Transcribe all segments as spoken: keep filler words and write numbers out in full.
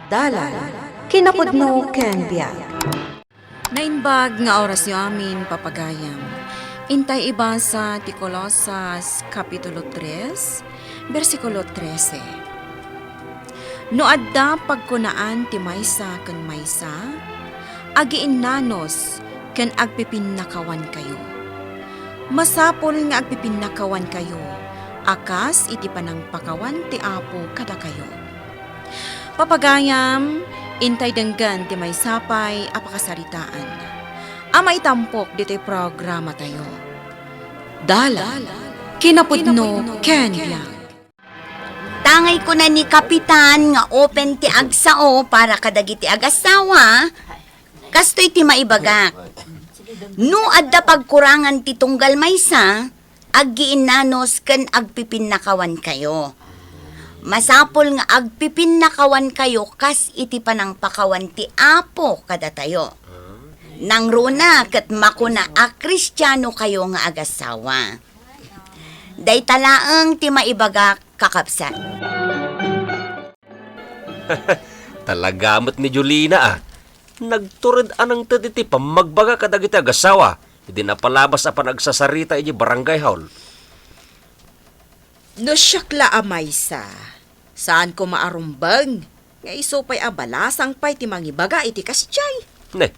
Dalan, kinapudno ken biag. Naimbag nga orasyo amin, papagayam. Intay ibasa ti Colosas, Kapitulo tres, bersikulo trese. No adda pagkunaan ti maysa ken maysa, agiinnanos ken agpipinnakawankayo. Masapul nga agpipinnakawankayo a kas iti panangpakawan ti Apo kadakayo. Papagayam, intay denggen ti maysa pay a pakasaritaan a maitampok ditoy programatayo. Dalan, kinapudno ken biag. Tangay kuna ni Kapitan nga open ti agsao para kadagiti agassawa, kastoy ti maibagak. No adda pagkurangan ti tunggal maysa, aggiinnanos ken agpipinnakawankayo. Masapul nga agpipinnakawankayo kas iti panangpakawan ti Apo kadatayo. Nangruna ket makuna a Kristianokayo nga agassawa. Dayta laeng ti maibagak, kakabsat. Talaga met ni Jolina, a. Nagtured a nangted iti pammagbaga kadagiti agassawa idi napalabas a panagsasarita idiay barangay hall. No siak la a maysa, saan koma a rumbeng nga isu pay a balasang pay ti mangibaga iti kasdiay. Ne,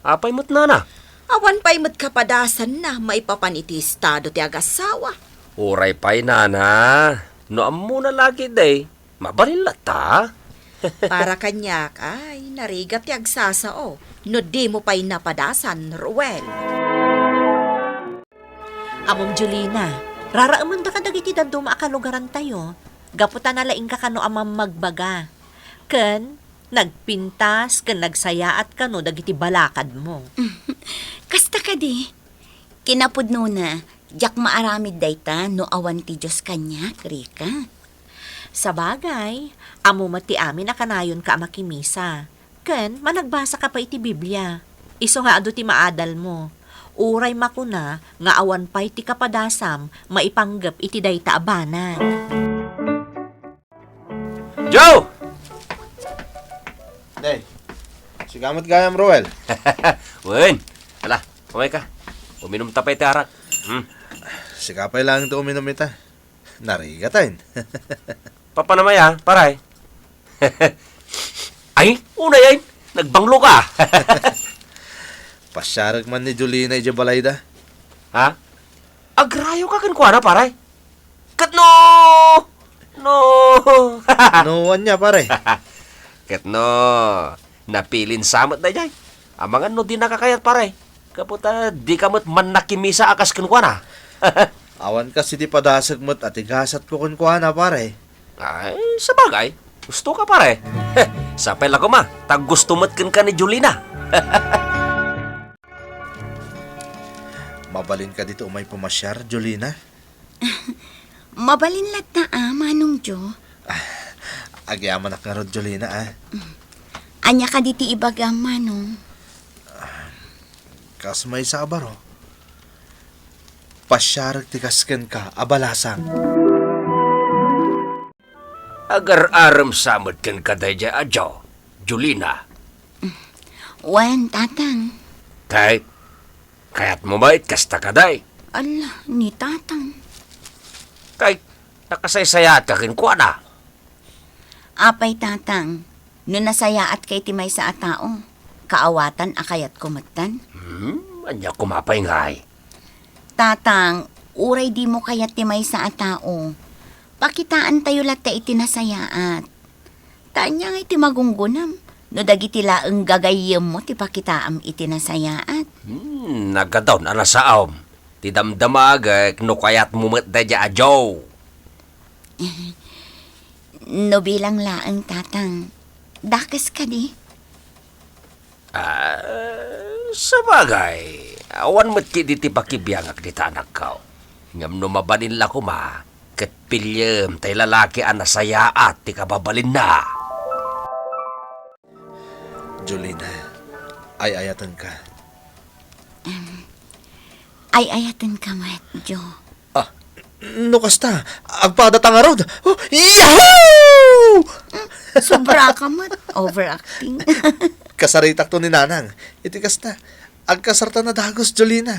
apay met, nana? Awan pay met kapadasanna maipapan iti estado ti agassawa. Uray pay, nana, no ammona la ketdi, mabalin latta. Para kaniak, ay, narigat ti agsasao no dimo pay napadasan, Ruel. Ammom, Jolina, raraemenda kadagiti dadduma a kalugarantayo gapu ta nalaingka kano a mammagbaga. Ken nagpintas ken nagsayaat kano dagiti balakadmo. Kasta kadi? Kinapudnona, diak maaramid dayta no awan ti Dios kaniak, Rica. Sabagay, ammo met ti amin a kanayonka a makimisa. Ken managbasaka pay iti Biblia. Isu nga adu ti maadalmo. Uray makuna nga awan pay ti kapadasam maipanggep iti dayta a banag. Joe! Day, sika met gayam, Ruel. Wen, ala, umayka. Uminumta pay ti arak. Hmm. Sika pay laeng ti uminum ita. Narigaten. Papanam aya, pare? Ay, unay ay, nagbangloka. Pasiarek man ni Jolina idiay balayda. Ha? Agrayoka kenkuana, pare? Ket no, no. No, ania, pare? Ket no, napilin sa met daydiay. Amangan no dinaka kayat, pare. Gapu ta dika met mannakimisa a kas kenkuana. Awan kas iti padasek met a ti gasatko kenkuana, pare. Ay, sabagay. Gustoka, pare. Sapay la koma, ta gusto met kenka ni Jolina. Mabalin kadi ti umay pamasiar, Jolina? Mabalin latta a, Manong Jo. Ah, agyamanak ngarud, Jolina, a. Ania kadi ti ibagam, Manong? Kas maysa a baro, pasiarek ti kas kenka a balasang. Agar-arem sa met kenka daydiay a Jo, Jolina. Wen, Tatang. Kay, kayatmo met kasta kadi? Ala, ni Tatang. Kay, nakasaysayaatka kenkuana. Apay, Tatang, no nasayaatka iti maysa a tao, kaawatan a kayatko metten? Hmm, ania koma pay ngay? Tatang, uray dimo kayat ti maysa a tao, pakitaantayo latta iti nasayaat. Ta ania ngay ti magunggonam no dagiti laeng gagayyemmo ti pakitaam iti nasayaat? Hmm, nagadaw a nasaom ti damdamagek no kayatmo met daydiay a Jo. No bilang laeng, Tatang, dakes kadi? Ah, sabagay, awan met ketdi ti pakibiangak dita anakko. Ngem no mabalin la koma, ket piliem tay lalaki a nasayaat ti kababalinna. Jolina, ay-ayatenka. Em, ay-ayatenka met, Jo. Ah, no kasta, agpadata ngarud. Oh, yahoo! Sobra ka met. Overacting. Kasaritakto ni Nanang. Iti kasta, agkasarta a dagus, Jolina.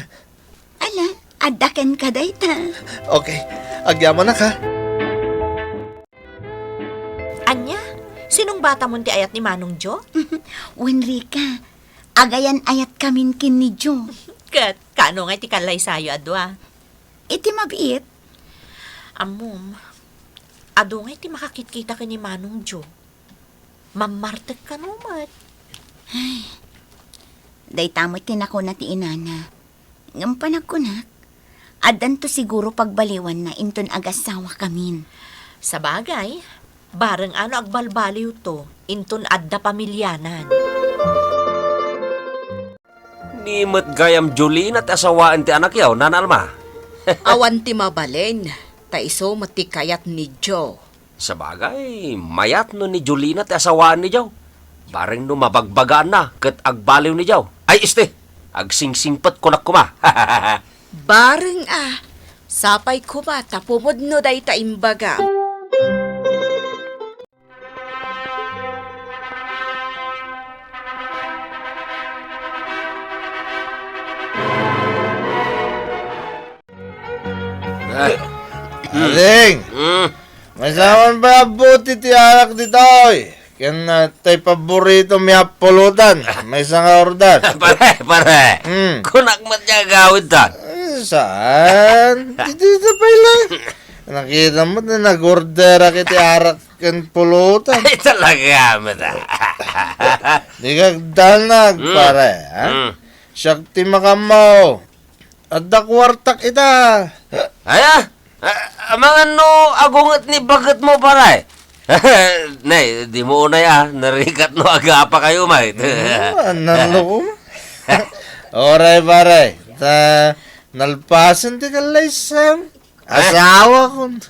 Ala, adda kenka dayta. Okay, agyamanak, ha? Ania? Sinungbatamon ti ayat ni Manong Jo? Wen, Rica, agayan-ayatkamin ken ni Jo. Ket kaano ngay ti kallaysayo a dua? Iti mabiit? Ammom, adu ngay ti makakitkita ken ni Manong Jo. Mammartek kano met. Ay, dayta met ti nakuna ti inana. Ngem panagkunak, addanto siguro pagbaliwanna inton agasawakamin. Sabagay, bareng a no agbalbaliwto inton adda pamilianan. Ni met gayam Jolina ti asawaen ti anakyo, Nana Alma? Awan ti mabalin, ta isu met ti kayat ni Jo. Sabagay, mayat no ni Jolina ti asawaen ni Jo. Bareng no mabagbagaanna ket agbaliw ni Jo. Ay, este, agsingsingpet kunak koma. Bareng a, sapay koma ta pumudno dayta imbagam. Ading! Mm. Maysa man pay a buti ti arak ditoy. Ken, ah, tay paborito mi a pulutan. Maysa nga order. Pare, pare. Mm. Kunak met ti agawidta. Eh, saan? Ditoy pay lang. Nakita mo na nag-order ak iti arak ken pulutan. Ay, talaga met, ah. Di ka danag, mm, pare, ha? Mm. Siak ti makammo. Adda kuartak ita. Aya? Ah, amangan no agunget ni bagetmo, pare. Nay, dimo unay a, narigat no agapa kayo, may. Hmm, naloko mo. Oray, pare. Ta, nalpasen ti kallaysayo. Asawa kon.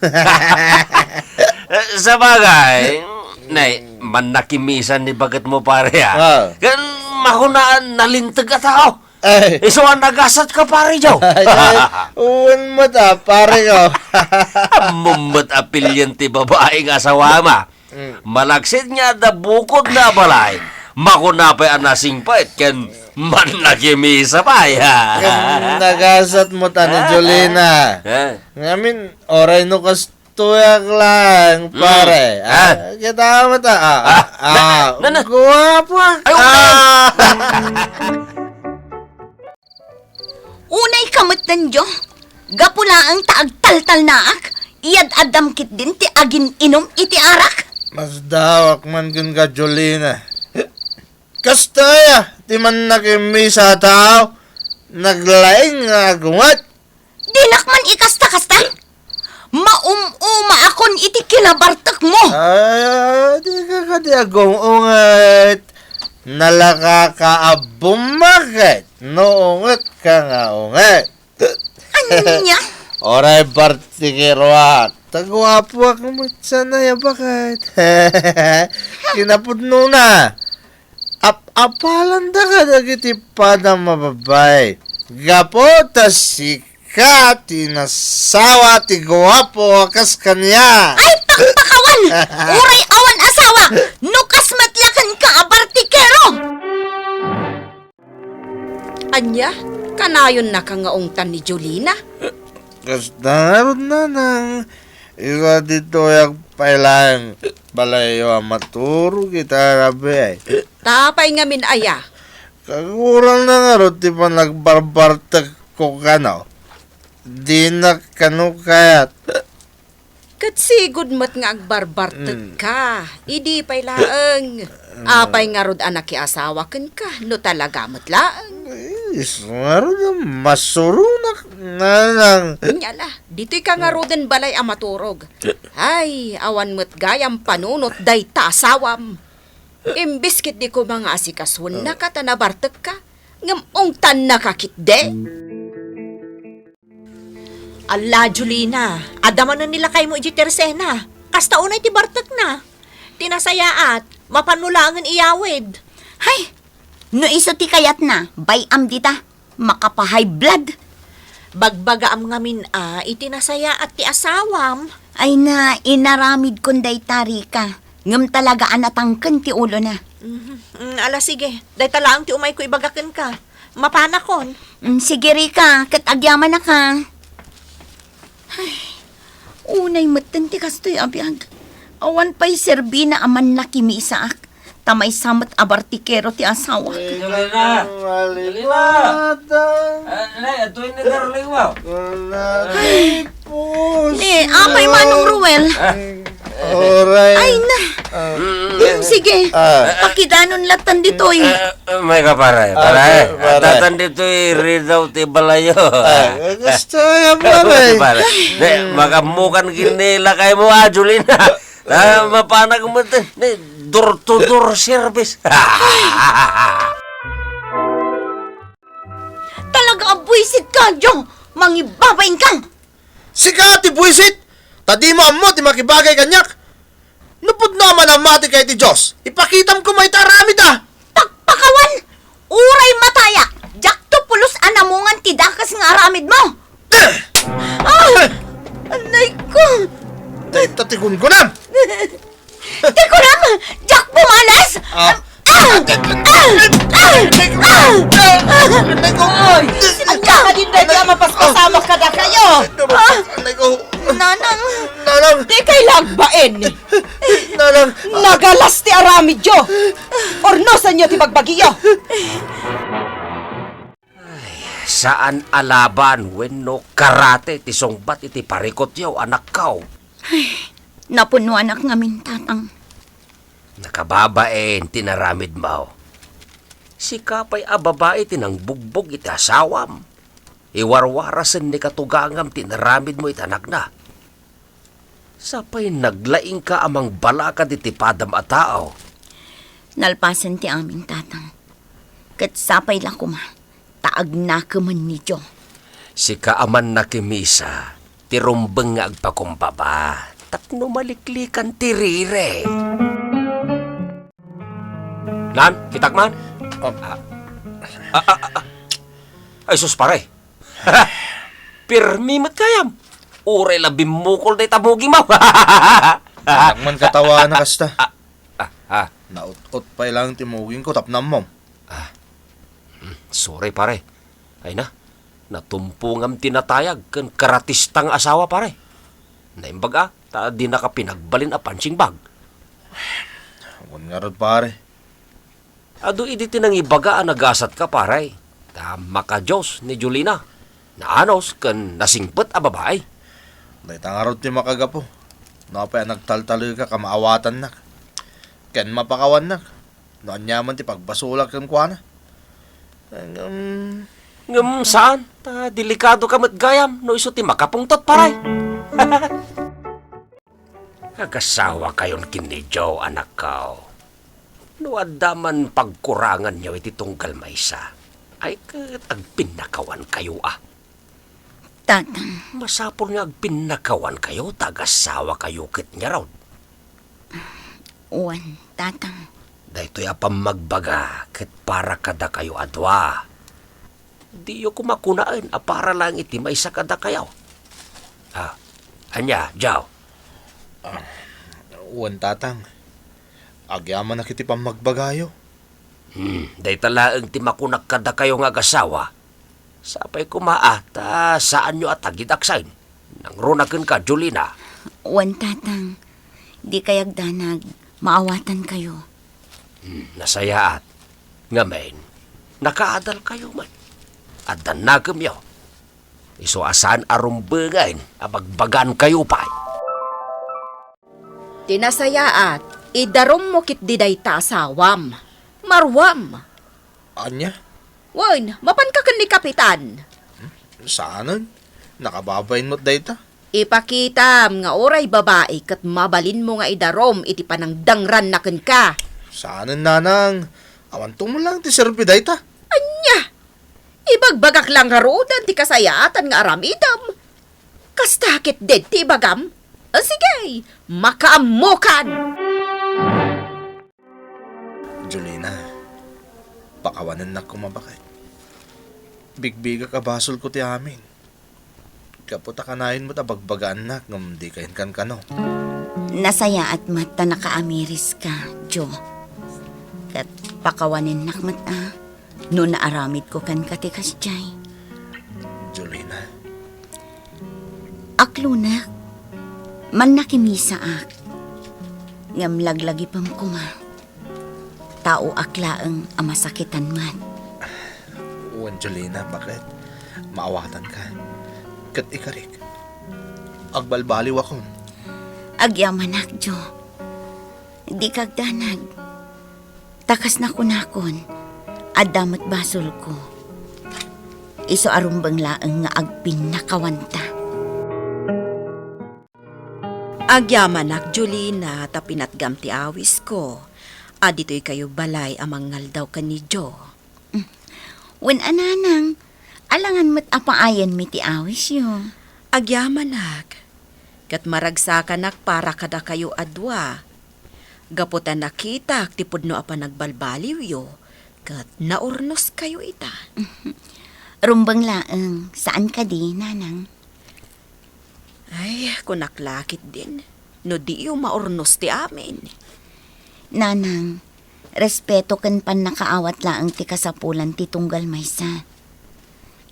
Eh, sabagay, nay, mannakimisan ni bagetmo, pare, ah. Ah. Ken makunaan nalinteg a tao. Ay. Isu a nagasat ka, pare, Jo. Ay, ay, wen met a, pare ko. Ammom met a pilien ti babai nga asawam a. Mm. Malaksid nga adda bukod na balay, makuna pay a nasingpet ken mannakimisa pay. Ken nagasat mo ta ni Jolina. Ah. Ngamin, oray no kas Tuyak lang, mm, pare. Ah, ah, kita mo ta. Ah, ah, ah, na, na, na. Guwapo ak. Ay, okay. Ah. Unay ka met, Danjo. Gapu laeng ta agtaltalnaak, iyad-addam ketdin ti agin-inum iti arak. Masdaawak man kenka, Jolina. Kasta aya ti mannakimisa a tao, naglaing nga agunget. Dinak man ikasta-kasta. Maum-umaakon iti kinabartekmo. Ah, di ka kadi agung-unget. Nalaka ka a bummaket no unget ka nga unget. Ania? Oray bartikeroak. Ta guapoak met sana ya baket. Kinapudnona. Ap-apalanda kadagiti padam a babai. Gapu ta sika ti nasawa ti guapo a kas kaniak. Ay, pakpakawan! Uray awan asawa, no kas met la kenka a bartikero! Ania? Kanayonnaka nga ungtan ni Jolina? Kasta ngarud, nanang, isu a ditoyak pay laeng balayyo a maturog ita a rabii. Ta apay ngamin aya? Kaguralna ngarud ti panagbarbartekko kano. Dinak kano kayat. Ket sigud met nga agbarbartekka. Mm. Idi pay laeng. Mm. Apay ngarud a nakiasawa kenka no talaga met laeng? Ay, isu ngarud a masuronak, nanang. Ania la, ditoyka ngaruden balay a maturog. Ay, awan met gayam panunot dayta asawam. Imbes ketdi koma nga asikasuennaka ta nabartekka, ngem ungtannaka ketdi. Alla, Jolina, adda manen ni lakaymo idiay Tersena. Kasta unay ti bartekna. Ti nasayaat, mapanmo laengen iyawid. Hay! No isu ti kayatna, bay-am dita. Makapa-high blood. Bagbagaam ngamin a iti nasayaat ti asawam. Ay na, inaramidkon dayta, Rica. Ngem talaga a natangken ti ulona. Mhm. Mm, ala, sige. Dayta laeng ti umayko ibaga kenka. Mapanakon. Mm, sige, Rica, ket agyamanaka. Ay, unay metten ti kastoy a biag. Awan pay serbina a mannakimisaak. Ta maysa met a bartikero ti asawak. Jolina! Jolina! Ah, nay, adtoy ni Darling mo. Ni, apay Manong Ruel. Ah. Oray. Ay na. Ah. Mm, sige. Ah. Pakidanon latan ditoy. Ah, ah, may ka, pare, ah, pare. Pare. Datan ditoy, ridaw ti balayo. Ah, gusto ya, pare. Pare. Ne, makamukan kini lakay mo, ah, Jolina. Ah, mapanag mo, ne, door to door service. Talaga a buisit ka, Jo! Mangibabain ka! Sika ti buisit! Ta dimo ammo ti makibagay kaniak! No pudno a manammatika iti Dios, ipakitam koma iti aramid a! Pakpakawan! Uray mataya, diakto pulos a namungan ti dakes nga aramid mo! Ah! Anay ko! Dayta ti gungunam! Ti kunam, diak pumalas! Ah. Ah! Ah! Ah! Ah! Oy! Ania kadin dayta a mapaspasamak kadakayo? Ah! Nanang! Nanang! Dikay la agbain! Nanang! Nagalas ti aramidyo! Urnosanyo ti bagbagiyo! Ay, saan a laban wenno karate ti sungbat iti parikutyo, anakko. Ay, napunuanak ngamin, Tatang. Nakababain ti naramidmo. Sika pay a babai ti nangbugbog iti asawam. Iwarwarasen ni katugangam ti naramidmo iti anakna. Sapay naglaingka a mangbalakad iti padam a tao. Nalpasen ti amin, Tatang. Ket sapay la koma ta agnakemen ni Jo. Sika a mannakimisa, ti rumbeng nga agpakumbaba, tapno maliklikan ti rire. Nan, kitak man? Ah. Ah. Ah, ah, ah, ah. Ay, sus, pare. Pirmi met gayam. Uray la bimmukol dayta mugingmo. Anak man katawana kasta. Ah, ah, ah. Naut-ot pay lang ti mugingko tapno ammom. Ah. Hmm, sorry, pare. Ay na, natumpongam ti natayag ken karatista nga asawa, pare. Naimbag a, ta dinaka pinagbalin a pansingbag. Wen ngarud, pare. Adu idi ti nangibaga a nagasatka, pare. Ta makadios ni Jolina. Naanus ken nasingpet a babai. Dayta ngarud ti makagapu. No apay a nagtaltalekak a maawatannak ken mapakawannak no aniaman ti pagbasolak kenkuana. Ngem, ngem saan, ta delikadoka met gayam no isu ti makapungtot, pare. Agasawakayon ken ni Joe, anakko. No adda man pagkuranganyo iti tunggal maysa, ay ket agpinnakawankayo a. Tatang. Masapul nga agpinnakawankayo ta agasawakayo ket ngarud. Wen, Tatang. Daytoy a pammagbaga ket para kadakayo a dua. Diyo koma kunaen a para laeng iti maysa kadakayo. Ah, ania, Joe? Ah, wen, Tatang. Agyamanak iti pammagbagayo. Hmm, dayta laeng ti makunak kadakayo nga agasawa. Sapay koma a, ta saanyo a tagidaksen. Nangruna kenka, Jolina. Wen, Tatang. Dikay agdanag, maawatankayo. Hmm, nasayaat. Ngamin, nakaadalkayo met. Adda nakemyo. Isu a saan a rumbengen a bagbagankayo pay. Ti nasayaat, idarummo ketdi dayta asawam. Maruam. Ania? Wen, mapanka ken ni Kapitan. Hmm? Saanen? Nakababain met dayta. Ipakitam nga uray babai ket mabalinmo nga idarum iti panangdangranna kenka. Saanen, nanang. Awanto man lang ti serbi dayta. Ania? Ibagbagak la ngaruden ti kasayaatan nga aramidem. Kasta ketdi ti ibagam? A, sige, makaammokan! Jolina, pakawanennak koma baket. Bigbigak a basolko ti amin. Gapu ta kanayon met a bagbagaannak ngem dika inkankano. Nasayaat met ta nakaamiriska, Jo. Ket pakawanennak met a no naaramidko kenka ti kasdiay. Jolina. Aklonek, mannakimisaak. Ngem laglagipem koma. Taoak laeng a masakitan met. Wen, Jolina, baket? Maawatanka. Ket ikarik, agbalbaliwakon. Agyamanak, Jo. Dika agdanag. Ta kas nakunakon, adda met basolko. Isu a rumbeng laeng nga agpinnakawanta. Agyamanak, Jolina, ta pinatgam ti awisko. A ditoy kayo balay a mangngaldaw ken ni Jo. Wen a, nanang, alangan met a paayenmi ti awisyo. Agyamanak, ket maragsakanak para kadakayo a dua. Gapu ta nakitak ti pudno a panagbalbaliwyo, ket naurnoskayo ita. Rumbeng laeng, saan kadi, nanang? Ay, kunak la ketdin, no diyo maurnos ti amin. Nanang, respeto ken pannakaawat laeng ti kasapulan ti tunggal maysa.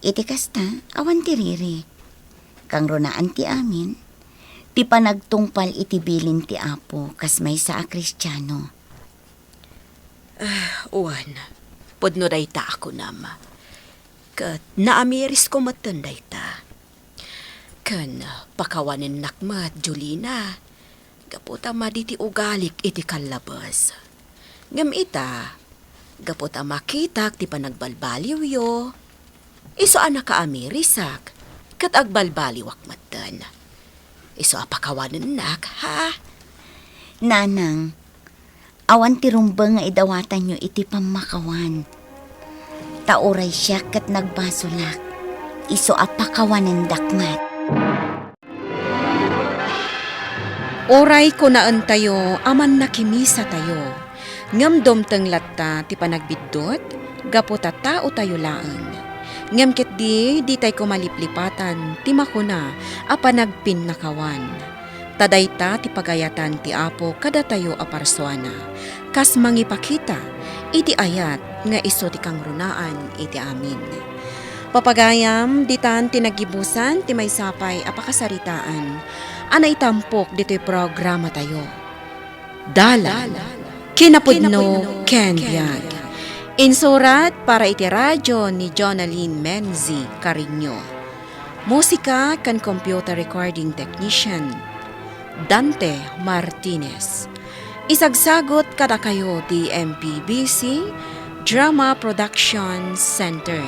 Iti kasta, awan ti riri. Kangrunaan ti amin, ti panagtungpal iti bilin ti Apo kas maysa a Kristiano. Ah, wen, pudno dayta a kunam. Ket naamirisko metten dayta. Ken pakawanennak met, Jolina, gapu ta madi ti ugalik iti kallabes. Ngem ita, gapu ta makitak ti panagbalbaliwyo, isu a nakaamirisak, ket agbalbaliwak metten. Isu a pakawanennak, ha? Nanang, awan ti rumbeng nga idawatanyo iti pammakawan. Ta uray siak ket nagbasolak, isu a pakawanendak met. Uray kunaentayo a mannakimisatayo, ngem dumteng latta ti panagbiddut gapu ta taotayo laeng. Ngem ketdi, ditay koma liplipatan ti makuna a panagpinnakawan. Ta dayta ti pagayatan ti Apo kadatayo a parsuana, kas mangipakita iti ayat nga isu ti kangrunaan iti amin. Papagayam, ditan ti naggibusan ti maysa pay a pakasaritaan a naitampok ditoy programatayo. Dalan, kinapudno, ken biag. Insurat para iti radyo ni Jonalyn Menzi Cariño. Musika ken computer recording technician, Dante Martinez. Isagsagut kadakayo ti M P B C Drama Production Center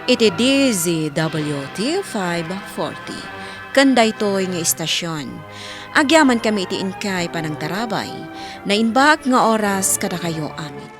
iti D Z W T five forty. Ken daytoy nga istasion, agyamankami iti inkay panangtarabay. Naimbag nga oras kadakayo amin.